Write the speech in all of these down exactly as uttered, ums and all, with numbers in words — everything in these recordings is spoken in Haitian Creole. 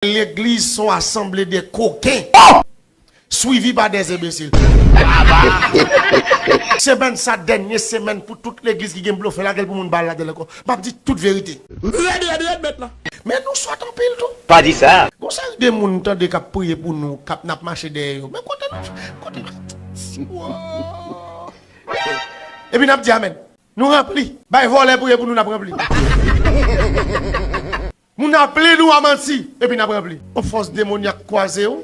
Legliz se yon asanble de koken. Suivi pa dèz enbesil. Semèn sa, dènye semèn pou tout legliz ki gen blofè ladan l pou moun ba l ladan l ankò. M ap di tout verite. Rèd, rèd, rèd, mèt la. Men nou sòt anpil tou. Pa di sa. Gon seri de moun tande k ap priye pou nou, k ap n ap mache dèyè yo. Men kote nou, kote, epi n ap di amèn. Nou ranpli. Bay vòlè priye pou nou, n ap ranpli. Moun ap plenn ou a manti, epi n ap ranpli. On fòs demonyak kwaze w,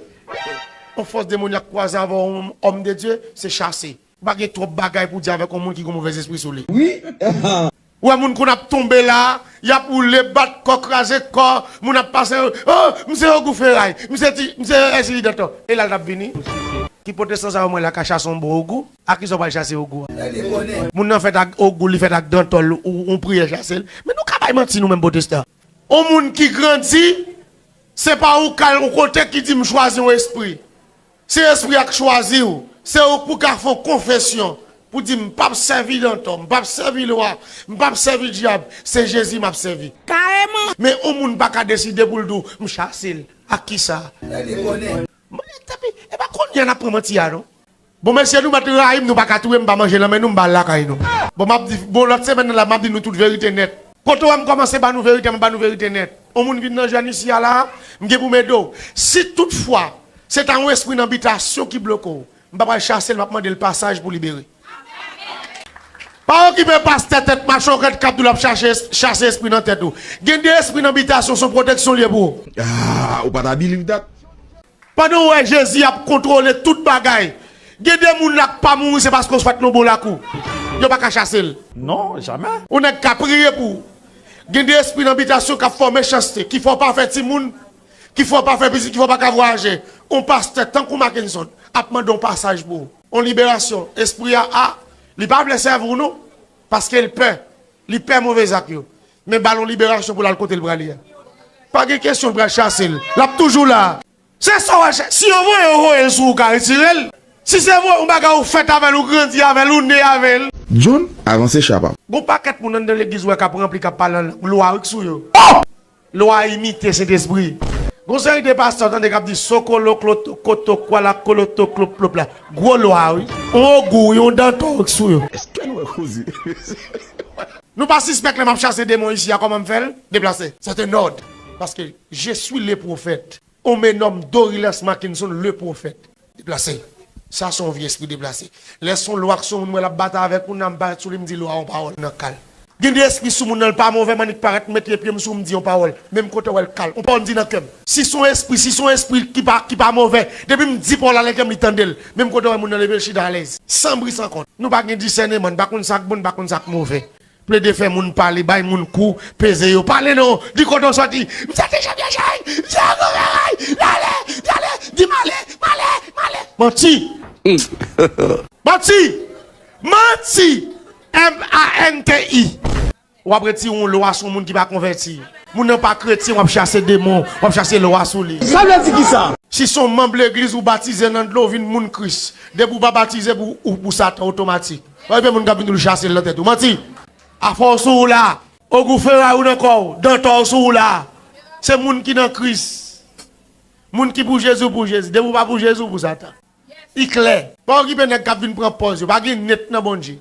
on fòs demonyak kwaze avè yon òm de Dye, se chase. Ou pa gen twòp bagay pou di avèk yon moun ki gen move lespri sou li. Wi. Ou wè moun konn ap tonbe la, y ap woule, bat kò, kraze kò, moun ap pase, oh, m se ogou feray, m se ti, m se ensidan to. E la l t ap vini. Ki pwotestan sa yo mwen la ka chase yon bon ogou? A kisa w pral chase ogou a? Moun nan fèt ak ogou, li fèt ak dantòl, ou, ou priyè chase l. Men nou ka bay manti nou menm pwotestan. On moun ki grandi, se pa ou k al yon kote ki di m chwazi yon espri. Se espri a k chwazi w. Se ou k pou ka fè yon konfesyon pou di m p ap sèvi dantò, m p ap sèvi lwa, m p ap sèvi dyab, se Jezi m ap sèvi. Kareman! Men on moun pa ka deside pou l di w m chase l. Ak kisa? Mwen, epi, e pa kounye a n ap pran manti a, non. Bon, mesye, nou mèt rayi m, nou pa ka touye m, m pa manje nan men nou, m ba l lakay nou. Bon, m ap di, bon, lòt semèn nan la, m ap di nou tout verite nèt. Kote w wè m kòmanse ba nou verite, m ba nou verite nèt. On moun vin nan jèn isi a la, m gen pou m ede w. Si toutfwa, se ta yon espri nan bitasyon ki bloke w, m pa pral chase l, m ap mande l pasaj pou libere. Pa okipe pastè tèt machonkrèt k ap di w l ap chache, chase espri nan tèt ou. Gen de espri nan bitasyon, se yon pwoteksyon l ye pou ou. Ah, ou pa ta believe that? Pandan w wè Jezi ap kontwole tout bagay, gen de moun la k pa mouri, se paske w sot nan bon lakou. Yo pa ka chase l. Non, jamè. Yon nèg ka priye pou ou. Gen de espri nan bitasyon k ap fè w mechanste, ki fè w pa fè timoun, ki fè w pa fè pitit, ki fè w pa ka vwayaje. Yon pastè tankou Mackenson ap mande yon pasaj pou ou. Yon liberasyon. Espri a, a, li pa vle sèvi w non, paske l pè. Li pè move zak yo. Men ba l yon liberasyon pou l al kote l prale a. Pa gen kesyon l pral chase l. L ap toujou la. Se sa w al chèche. Si yo voye yo voye l sou ou, ou ka retire l. Si se voye yon bagay ou fèt avè l, ou grandi avè l, ou ne avè l. John, avanse chapa. Gon pakèt moun anndan legliz ou wè k ap ranpli, k ap pale an lang. Lwa wi k sou yo. Lwa imite Sentespri. Gon seri de pastè w tande k ap di sokolo kloto koto kwala koloto klop plop la. Gwo lwa wi. Yon ogou, yon dantò wi k sou yo. Èske nou wè koze? Nou pa sispèk lè m ap chase demon isi a, kòman m fè l? Deplase. C'est un ordre. Paske je suis le prophète. On me nomme Dorilas Mackinson le prophète. Deplase. Sa se yon vye espri deplase. Lè se yon lwa k sou moun, mwen l ap batay avèk moun nan, m parèt sou li, m di lwa yon pawòl nan kal. Gen de espri sou moun nan, l pa move, m annik parèt, m mete pye m sou, m di yon pawòl. Menm kote w wè l kal. Yon pawòl m di nan kè m. Si se yon espri, si se yon espri ki pa, ki pa move, depi m di pawòl la nan kè m, li tande l. Menm kote w wè moun nan leve l chita alèz. San bri, san kont. Nou pa gen disèneman, n pa konn sa k bon, n pa konn sa k move. Plede fè moun pale, bay moun kou, peze yo. Pale non, di kote w soti. M se T J P J, m se Agoberay. Dale, dale, di m ale, m ale, m ale. Manti. Manti. Manti. M A N T I. W ap retire yon lwa sou moun ki pa konvèti. Moun nan pa kretyen, w ap chase demon, w ap chase lwa sou li. Sa vle di kisa? Si se yon manm legliz ou batize nan dlo, ou vin moun Kris. Depi w pa batize, pou, ou pou Satan otomatik. Pa gen moun k ap vin di w chase l nan tèt ou. Manti. Afè w sou ou la. Ogou feray ou nan kò w. Dantò w sou ou la. Se moun ki nan Kris. Moun ki pou Jezi, ou pou Jezi. Depi w pa pou Jezi, ou pou Satan. I klè. Pa okipe nèg k ap vin pran pòz yo. Pa gen nèt nan Bondye.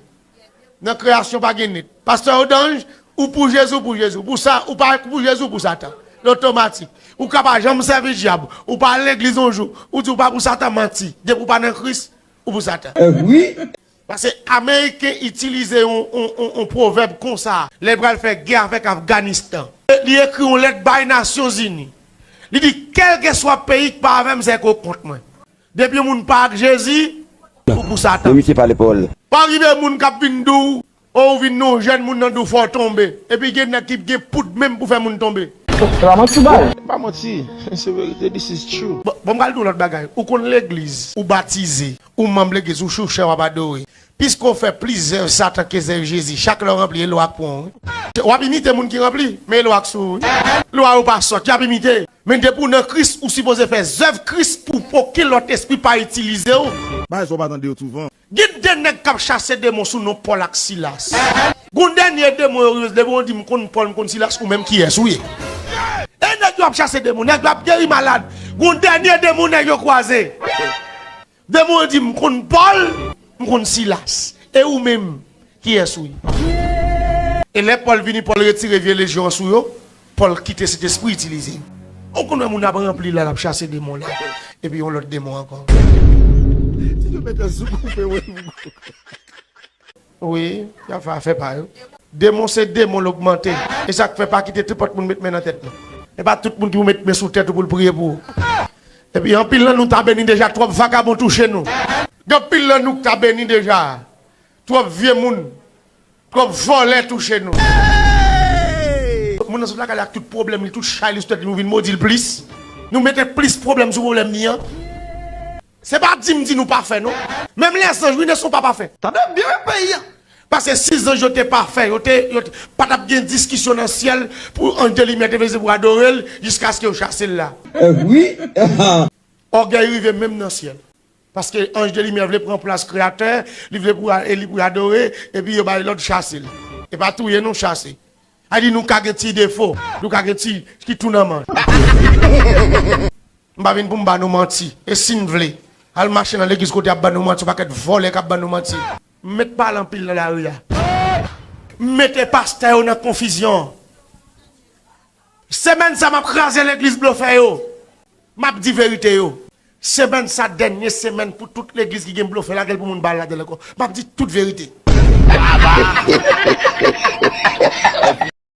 Nan kreyasyon pa gen nèt. Pastè Odanj, ou pou Jezi, ou pou Jezi. Ou pou sa, ou pa pou Jezi, ou pou Satan. L otomatik. Ou ka pa janm sèvi dyab. Ou pa al legliz yon jou. Ou di ou pa pou Satan, manti. Depi ou pa nan Kris, ou pou Satan. Paske Ameriken itilize yon, yon, yon, yon pwovèb konsa, lè l pral fè gè avèk Afganistan. Li ekri yon lèt bay Nasyonzini. Li di, kèlkeswa peyi k pa avè m, se ke w kont mwen. Depi yon moun pa ak Jezi, ou pou Satan. Bon, misye pale pawòl. Pa rive moun k ap vin di w, o, ou vin nan yon jèn moun nan di w fò w tonbe. Epi gen nèg ki gen poud menm pou fè moun tonbe. Se pa manti w bay. Pa manti, se verite, this is true. Bon, bon, m pral di w lòt bagay. Ou konn legliz, ou batize, ou manm legliz, ou chouchè w ap adore. Piske w fè plis zèv Satan ke zèv Jezi, chak lè w ranpli e lwa k pran w wi. W ap imite moun ki ranpli, men e lwa k sou w wi. Lwa yo pa sòt, y ap imite. Men depi w nan Kris, ou sipoze fè zèv Kris pou okenn lòt espri pa itilize w. Bagay sa w pa tande yo souvan. Gen de nèg k ap chase demon sou non Pòl ak Silas. Gon dènye demon yo rive, depi w di m konn Pòl, m konn Silas, ou menm kiyès ou ye? E nèg yo ap chase demon, nèg yo ap geri malad. Gon dènye demon nèg yo kwaze. Demon an di, "M konn Pòl, m konn Silas. E ou menm, kiyès ou ye?" E lè Pòl vini, Pòl retire vye lejyon an sou yo. Pòl kite Sentespri itilize. Ou konn wè moun ap ranpli la, l ap chase demon la. Epi yon lòt demon ankò. Ti nou mete sou koupe, wi. Wi, y ap fè afè pa yo. Demon se demon l ogmante. E sa k fè pa kite nenpòt moun met men nan tèt nou. E pa tout moun ki pou met men sou tèt ou pou l priye pou ou. Epi anpil nan nou ta beni deja, twòp vagabon touche nou. Gen anpil nan nou ki ta beni deja. Twòp vye moun, twòp vòlè touche nou. Moun nan sot lakay li ak tout pwoblèm li, tout chay li sou tèt li, nou vin modi l plis. Nou mete plis pwoblèm sou pwoblèm li an. Se pa di m di nou pafè, non. Menm lèzanj, wi, ne son pa pafè. Tande byen, peyi a. Paske si zanj yo te pafè, yo te, yo te, pa t ap gen diskisyon nan syèl pou anj de limyè te vle pou adore l, jiskaske yo chase l la. Wi. Ògèy rive menm nan syèl. Paske anj de limyè vle pran plas Kreyatè, li vle pou a-, e li pou adore, epi yo bay lòd chase l. E pa touye non, chase. A di nou ka gen ti defo, nou ka gen ti ki tou nan manch. M pa vin pou m ba nou manti. E si n vle, al mache nan legliz kote ap ban nou manti, yon pakèt vòlè k ap ban nou manti. M met pale anpil nan lari a. M mete pastè yo nan konfizyon. Semèn sa m ap kraze legliz blofè yo. M ap di verite yo. Semèn sa dènye semèn pou tout legliz ki gen blofè, lage l pou moun pa al ladan l ankò. M ap di tout verite.